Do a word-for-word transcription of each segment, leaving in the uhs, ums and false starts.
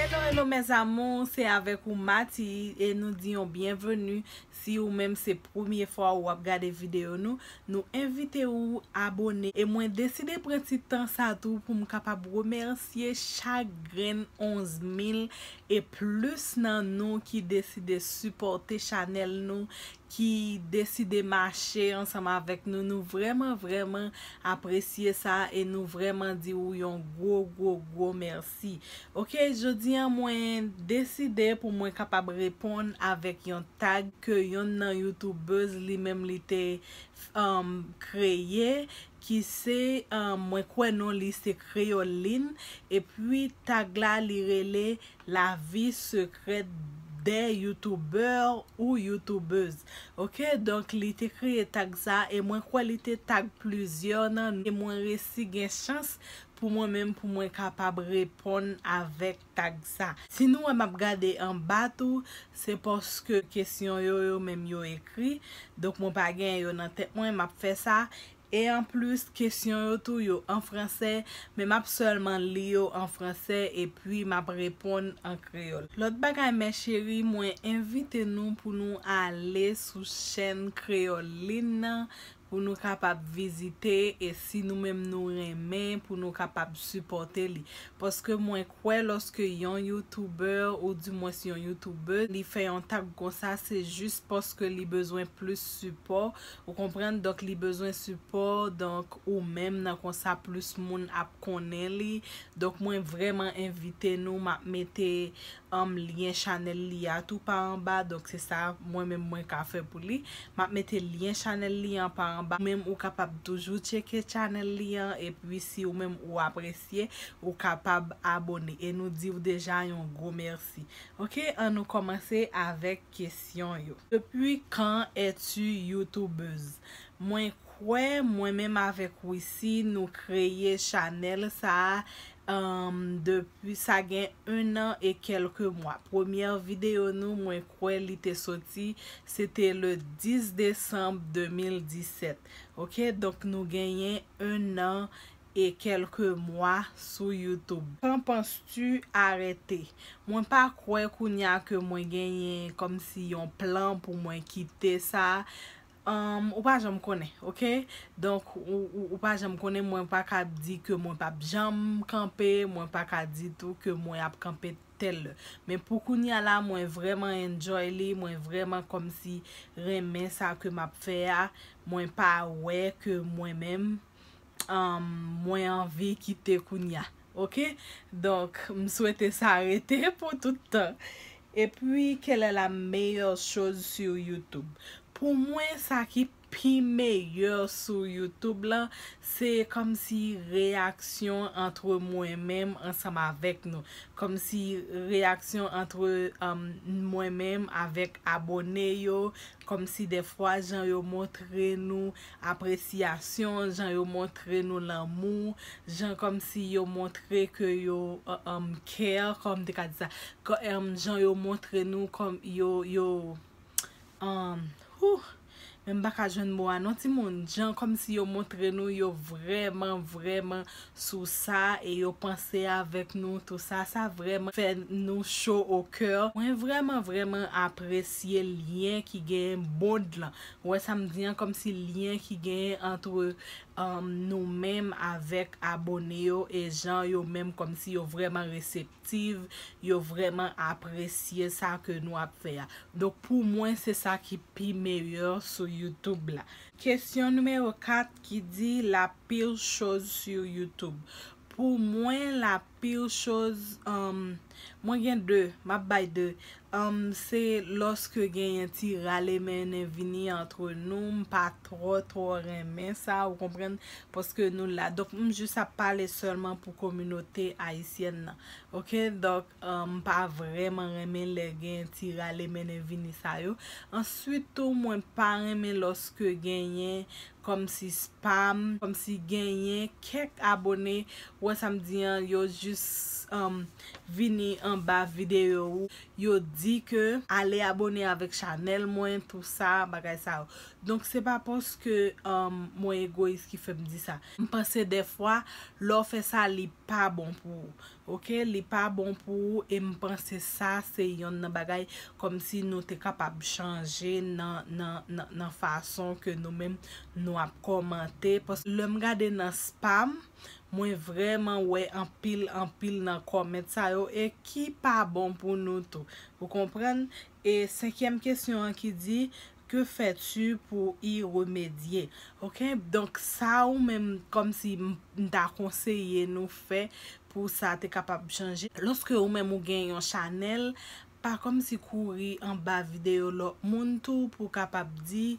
Hello, hello, mes amours, se avèk ou Mati e nou di yon byenveni. Si ou menm se premye fwa ou ap gade videyo nou, nou envite ou abone. E mwen deside pran ti tan sa tou pou m kapab remèsye chak grenn onz mil e plis nan nou ki deside sipòte chanèl nou, ki deside mache ansanm avèk nou. Nou vrèman, vrèman apresye sa e nou vrèman di ou yon gwo, gwo, gwo mèsi. Ok, jodi a mwen deside pou mwen kapab reponn avèk yon tag ke yonn nan youtubèz li menm li te um, kreye, ki se, um, mwen kwè non li se Kreyòl Lin, epi tag la li rele La vie secrète des youtubeurs ou youtubeuses. Ok, donk li te kreye tag sa e mwen kwè li te tag plizyè nan nou e mwen resi gen chans pou mwen menm pou mwen kapab reponn avèk tag sa. Si nou wè m ap gade anba tou, se paske kesyon yo, yo menm yo ekri. Donk mwen pa gen yo nan tèt mwen, m ap fè sa. E anplis, kesyon yo tou yo an fransè, men m ap sèlman li yo an fransè epi m ap reponn an kreyòl. Lòt bagay, mes chéries, mwen envite nou pou nou ale sou chèn Kreyòl Lin nan, pou nou kapab vizite, e si nou menm nou renmen, pou nou kapab sipòte li. Paske mwen kwè lòske yon youtubè, ou dimwens yon youtubèz, li fè yon tag konsa, se jis paske li bezwen plis sipò, ou konprann? Donk, li bezwen sipò, donk, ou menm nan konsa, plis moun ap konnen li. Donk, mwen vrèman envite nou, m ap mete um, lyen chanèl li a tou pa anba, donk se sa mwen menm mwen ka fè pou li. M ap mete lyen chanèl li an pa anba. Ou menm ou kapab toujou tcheke chanèl li an, epi si ou menm ou apresye, ou kapab abone. E nou di w deja yon gwo mèsi. Ok, ann nou kòmanse avèk kesyon yo. Depuis quand es-tu youtubeuse? Mwen kwè, mwen menm avèk Wissy, nou kreye chanèl sa a, um, depi sa gen un an e kèlke mwa. Premyè videyo nou, mwen kwè li te soti, se te le dis desanm de mil disèt. Ok, donk nou genyen un an e kèlke mwa sou YouTube. Quand penses-tu arrêter? Mwen pa kwè kounye a ke mwen genyen kòmsi yon plan pou mwen kite sa. Um, ou pa janm konnen, ok? Donk, ou, ou, ou pa janm konnen, mwen pa ka di ke mwen p ap janm kanpe, mwen pa ka di tou ke mwen ap kanpe tèl lè. Men pou kounye a la, mwen vrèman enjoy li, mwen vrèman kòmsi renmen sa ke m ap fè a, mwen pa wè ke mwen menm, um, mwen anvi kite kounye a. Ok? Donk, m swete sa rete pou tout tan. Epi, quelle est la meilleure chose sur YouTube? Pou mwen, sa ki pi meyè sou YouTube lan, se kòmsi reyaksyon antre mwen menm ansanm avèk nou. Kòmsi reyaksyon antre, um, mwen menm avèk abone yo, kòmsi dèfwa jan yo montre nou apresyasyon, jan yo montre nou lanmou, jan kòmsi yo montre ke yo, uh, um, care, kòm m te ka di sa, kò-, um, jan yo montre nou kòm yo, yo, um, whew, men m pa ka jwenn mo a non timoun, jan kòmsi yo montre nou yo vrèman, vrèman sou sa e yo panse avèk nou, tou sa, sa vrèman fè nou cho o kè. Mwen vrèman, vrèman apresye lyen ki genyen bond lan. Ou wè sa m di an, kòmsi lyen ki genyen antre, um, nou menm avèk abone yo e jan yo menm kòmsi yo vrèman reseptif, yo vrèman apresye sa ke nou ap fè a. Donk, pou mwen, se sa ki pi meyè sou YouTube la. Kesyon nimewo kat ki di, la pire chose sur YouTube. Pou mwen, la pire chose, um, mwen gen de, m ap bay de. Um, se lòske genyen ti rale mennen vini antre nou, m pa twò, twò renmen sa, ou konprann, paske nou la. Donk, m jis ap pale sèlman pou kominote ayisyèn nan. Ok, donk, um, m pa vrèman renmen lè gen ti rale mennen vini sa yo. Answit tou, mwen pa renmen lòske genyen kòmsi spam, kòmsi genyen kèk abone, ou wè sa m di an, yo jis um, vini anba videyo ou, yo di ke ale abone avèk chanèl mwen, tou sa, bagay sa yo. Donk se pa paske um, mwen egoyis ki fè m di sa. M panse dèfwa lè w fè sa li pa bon pou ou. Oke, li pa bon pou ou, e m panse sa se yonn nan bagay kòmsi nou te kapab chanje nan, nan, nan, nan fason ke nou menm nou ap kòmante. Paske lè m gade nan spam, mwen vrèman wè anpil, anpil nan kòmant sa yo e ki pa bon pou nou tou. Ou konprann? E senkyèm kesyon an ki di, que fais-tu pour y remédier? Oke? Donk, sa ou menm, kòmsi m, m ta konseye nou fè pou sa te kapab chanje. Lòske ou menm ou gen yon chanèl, pa kòmsi kouri anba videyo lòt moun tou pou kapab di,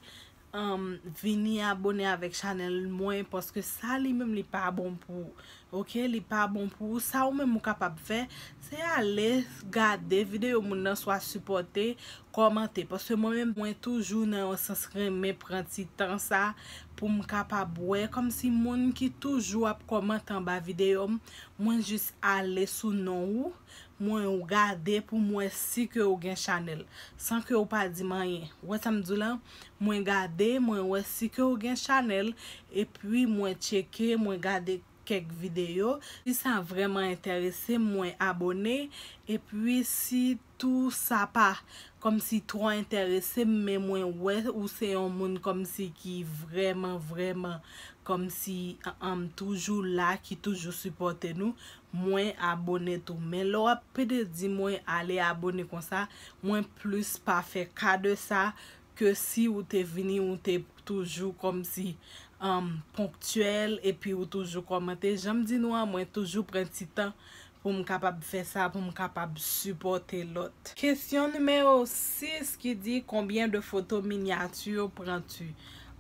um, vini abone avèk chanèl mwen, paske sa li menm li pa bon pou ou. Oke, li pa bon pou ou. Sa ou menm ou kapab fè, se ale gade videyo moun nan, swa sipòte, kòmante. Paske mwen menm, mwen toujou nan yon sans renmen pran ti tan sa pou m kapab wè, kòmsi moun ki toujou ap kòmante anba videyo m, mwen jis ale sou non ou, mwen gade pou m wè si ke ou gen chanèl, san ke ou pa di m anyen. Ou wè sa m di w la? Mwen gade, mwen wè si ke ou gen chanèl, epi mwen tcheke, mwen gade kèk videyo. Si sa vrèman enterese m, mwen abone. Epi si tou sa pa kòmsi twò enterese m, men mwen wè ou se yon moun kòmsi ki vrèman, vrèman kòmsi, um, toujou la, ki toujou sipòte nou, mwen abone tou. Men lè w ap pede di mwen ale abone konsa, mwen plis pa fè ka de sa ke si ou te vini, ou te toujou kòmsi, um, ponktyèl, epi ou toujou kòmante. Jan m di nou an, mwen toujou pran ti tan pou m kapab fè sa, pou m kapab sipòte lòt. Kesyon nimewo sis ki di, combien de photos miniatures prends-tu?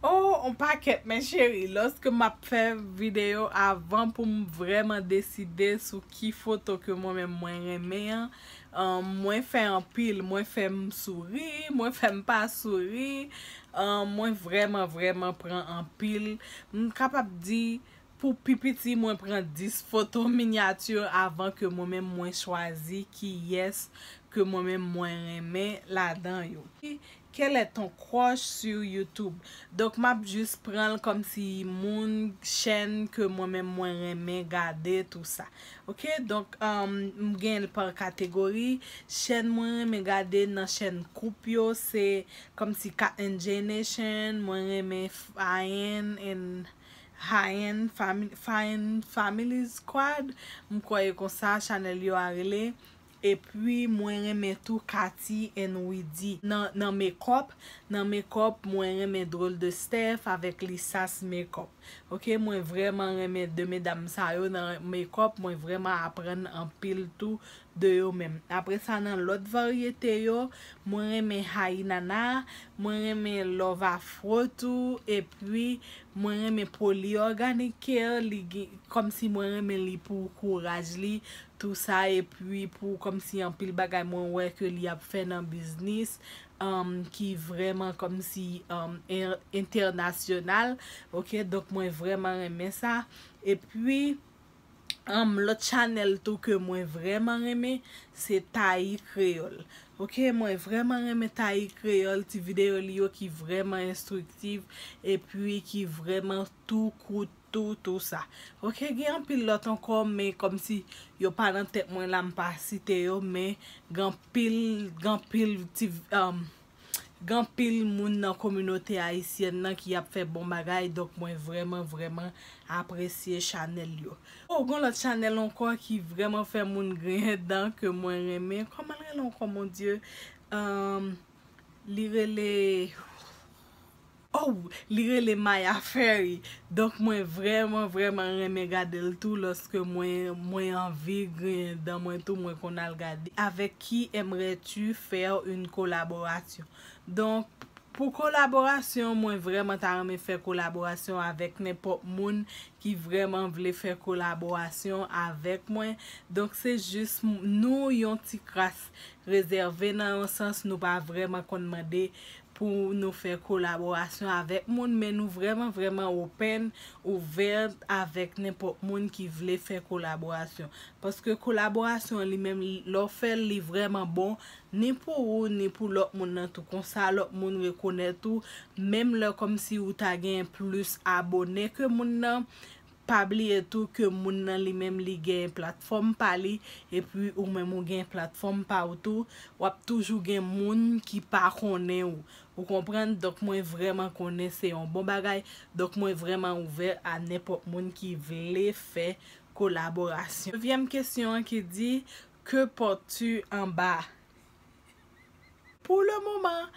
Oh, on pakèt, men cheri, lòske m ap fè videyo, avan pou m vrèman deside sou ki foto ke mwen menm mwen renmen an, um, mwen fè anpil, mwen fè m souri, mwen fè m pa souri, um, mwen vrèman, vrèman pran anpil. M kapab di, pou pi piti, mwen pran dis foto minyati avan ke mwen menm mwen chwazi kiyès ke mwen menm mwen renmen ladan yo. Quel est ton crush sur YouTube? Donk, m ap jis pran l kòmsi moun, chèn ke mwen menm mwen renmen gade, tou sa. Oke, donk, um, m gen l pa kategori. Chèn mwen renmen gade nan chèn koup yo, se kòmsi Cat and J Nation, mwen renmen Fine and High End Fami-, Fine Family Squad, m kwè e konsa chanèl yo a rele. Epi mwen renmen tou Cathy and Weedy nan, nan makeup. Nan makeup, mwen renmen Drôle de Steph avèk Lisas Makeup. Oke, mwen vrèman renmen de medam sa yo nan makeup, mwen vrèman aprann anpil tou de yo menm. Apre sa, nan lòt varyete yo, mwen renmen Hainana, mwen renmen Love Afro tou, epi mwen renmen Poly Organic Care, li gen, kòmsi mwen renmen li pou kouraj li, tou sa, epi pou kòmsi anpil bagay mwen wè ke li ap fè nan biznis, um, ki vrèman kòmsi, um, en-, entènasyonal, oke, donk mwen vrèman renmen sa, epi, um, lòt chanèl tou ke mwen vrèman renmen, se Tayi Kreyòl. Oke, mwen vrèman renmen Tayi Kreyòl, ti videyo li yo ki vrèman enstriktif, epi ki vrèman tou kout, tou, tou sa. Oke, gen anpil lòt ankò, men kòmsi yo pa nan tèt mwen la, m pa site yo, men gen anpil, gen anpil ti, um, gen anpil moun nan kominote ayisyèn nan ki ap fè bon bagay, donk mwen vrèman, vrèman apresye chanèl yo. Oh, gen lòt chanèl ankò ki vrèman fè moun griyen dan ke mwen renmen. Kòman l rele ankò, mon Dieu? Um, li rele, oh, li rele Maya Ferry. Donk, mwen vrèman, vrèman renmen gade l tou lòske mwen, mwen anvi griyen dan mwen tou, mwen konn al gade. Avec qui aimerais-tu faire une collaboration? Donk, pou kolaborasyon, mwen vrèman ta renmen fè kolaborasyon avèk nenpòt moun ki vrèman vle fè kolaborasyon avèk mwen. Donk, se jis m-, nou yon ti kras rezève nan yon sans, nou pa vrèman konn mande pou nou fè kolaborasyon avèk moun, men nou vrèman, vrèman open, ouvè avèk nenpòt moun ki vle fè kolaborasyon. Paske kolaborasyon li menm, lè w fè l, li vrèman bon, ni pou ou, ni pou lòt moun nan tou. Konsa, lòt moun rekonèt ou, menm lè kòmsi ou ta gen plis abone ke moun nan, pa bliye tou ke moun nan li menm li gen platfòm pa li, epi ou menm ou gen platfòm pa ou tou, w ap toujou gen moun ki pa konnen ou. Ou konprann? Donk, mwen vrèman konnen se yon bon bagay. Donk, mwen vrèman ouvè a nenpòt moun ki vle fè kolaborasyon. Dezyèm kesyon an ki di, que portes-tu en bas? Pou le moman,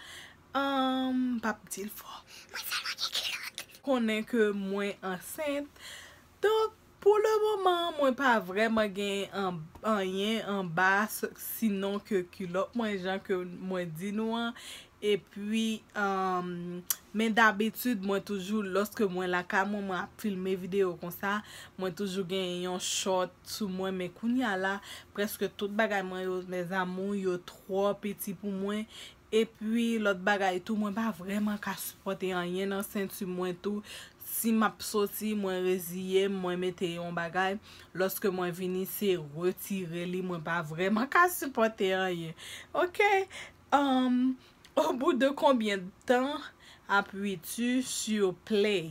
um, m p ap di l fò. Mwen sèlman gen kilòt. Konnen ke mwen ansent. Donk, pou le moman, mwen pa vrèman gen an-, anyen anba, s-, sinon ke kilòt mwen, jan ke mwen di nou an. Epi, um, men dabitid, mwen toujou, lòske mwen lakay mwen, mwen ap filme videyo konsa, mwen toujou gen yon short sou mwen, men kounye a la, prèske tout bagay mwen yo, mes amours, yo twò piti pou mwen. Epi, lòt bagay tou, mwen pa vrèman ka sipòte anyen nan senti mwen tou. Si m ap soti, mwen reziye m, mwen mete yon bagay. Lòske mwen vini, se retire li, mwen pa vrèman ka sipòte anyen. Oke? Um, au bout de combien de temps appuies-tu sur play?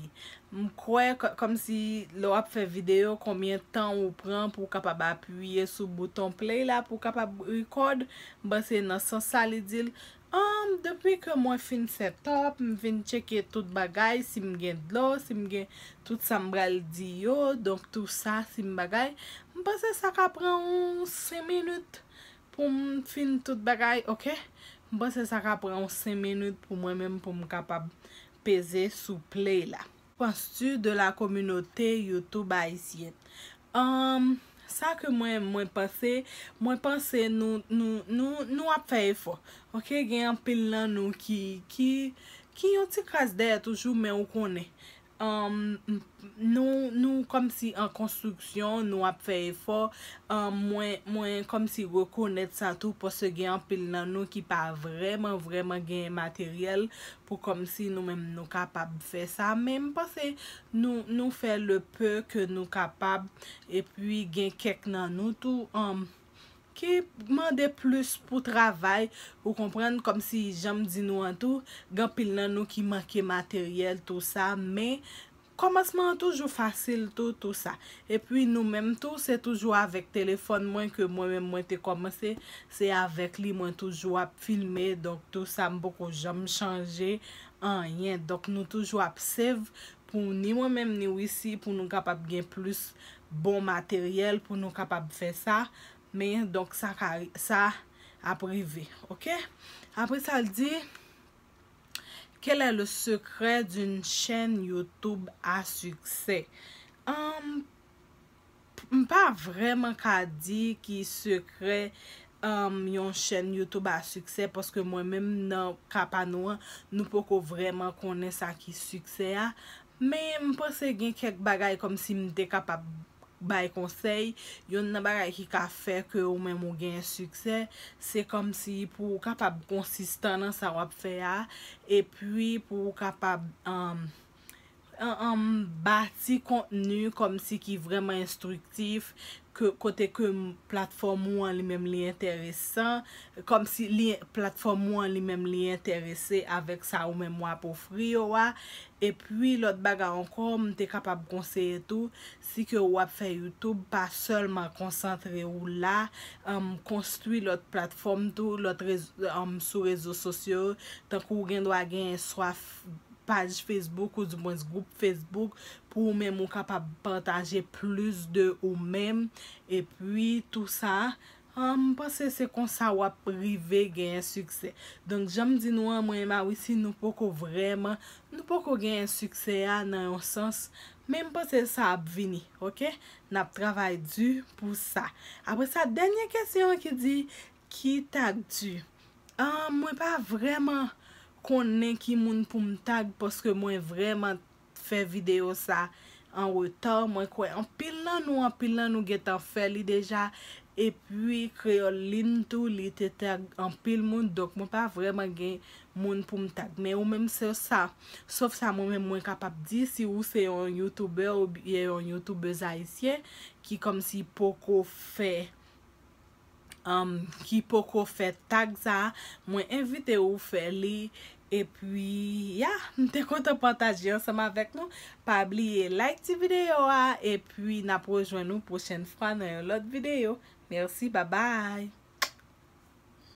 M kwè kò-, kòmsi lè w ap fè videyo, konbyen tan ou pran pou w kapab apiye sou bouton play la, pou w kapab record? M panse nan sans sa li di l. Um, depi ke mwen fin set up, m fin tcheke tout bagay, si m gen dlo, si m gen tout sa m pral di yo, donk tou sa, si m bagay, m panse sa ka pran yon senk minit pou m fin tout bagay, oke? M panse sa ka pran yon senk minit pou mwen menm pou m kapab peze sou play la. Penses-tu de la communauté YouTube haïtienne? Um, sa ke mwen, mwen panse, mwen panse nou, nou, nou, nou ap fè efò. Oke, gen anpil nan nou ki, ki, ki yon ti kras dèyè toujou, men ou konnen. Um, m-, nou, nou kòmsi an konstriksyon, nou ap fè efò. Um, mwen, mwen kòmsi rekonèt sa tou, paske gen anpil nan nou ki pa vrèman, vrèman gen materyèl pou kòmsi nou menm nou kapab fè sa. Men m panse nou, nou fè le peu ke nou kapab, epi gen kèk nan nou tou, um, ki mande plis pou travay, ou konprann, kòmsi jan m di nou an tou, gen anpil nan nou ki manke materyèl, tou sa, men kòmansman an toujou fasil tou, tou sa. Epi nou menm tou, se toujou avèk telefòn mwen ke mwen menm mwen te kòmanse, se avèk li mwen toujou ap filme, donk tou sa m poko janm chanje anyen. Donk nou toujou ap save pou ni mwen menm ni Wissy pou nou kapab gen plis bon materyèl pou nou kapab fè sa. Men donk sa ka, sa ap rive, oke? Apre sa l di, quel est le secret d'une chaîne YouTube à succès? Um, m pa vrèman ka di ki sekrè, um, yon chèn YouTube a siksè, paske mwen menm nan ka pa nou an, nou poko vrèman konnen sa ki siksè a. Men m panse gen kèk bagay kòmsi m te kapab bay konsèy. Youn nan bagay ki ka fè ke ou menm ou gen siksè, se kòmsi pou ou kapab konsistan nan sa w ap fè a, epi pou ou kapab, um, an, an, bati kontni kòmsi ki vrèman enstriktif, ke, kote ke m-, platfòm ou an li menm li enteresan, kòmsi li, platfòm ou an li menm li enterese avèk sa ou menm w ap ofri yo a. Epi lòt bagay ankò, m te kapab konseye tou, si ke w ap fè YouTube, pa sèlman konsantre ou la, um, konstwi lòt platfòm tou, lòt rez-, um, sou rezo sosyo, tankou w gen dwa gen swa f-, paj Facebook ou dimwens gwoup Facebook pou ou menm ou kapab pataje plis de ou menm. Epi tou sa, ah, m panse se konsa w ap rive genyen siksè. Donk, jan m di nou an, mwen e Mawisi, nou poko vrèman, nou poko genyen siksè a nan yon sans, men m panse sa ap vini, oke? N ap travay di pou sa. Apre sa, dènye kesyon an ki di, qui tagues-tu? Ah, mwen pa vrèman konnen ki moun pou m tag, paske mwen vrèman fè videyo sa an reta. Mwen kwè anpil nan nou, anpil nan nou gentan fè li deja. Epi Kreyòl Lin tou, li te tag anpil moun, donk mwen pa vrèman gen moun pou m tag. Men ou menm se sa, sof sa mwen menm mwen kapab di, si ou se yon YouTuber oubyen yon YouTubeuse ayisyen ki kòmsi poko fè, um, ki poko fè tag sa, mwen envite ou fè li. Epi, ya, m te kontan pataje ansanm avèk nou. Pa bliye like ti videyo a, epi n ap rejwenn nou pwochèn fwa nan yon lòt videyo. Mèsi, babay.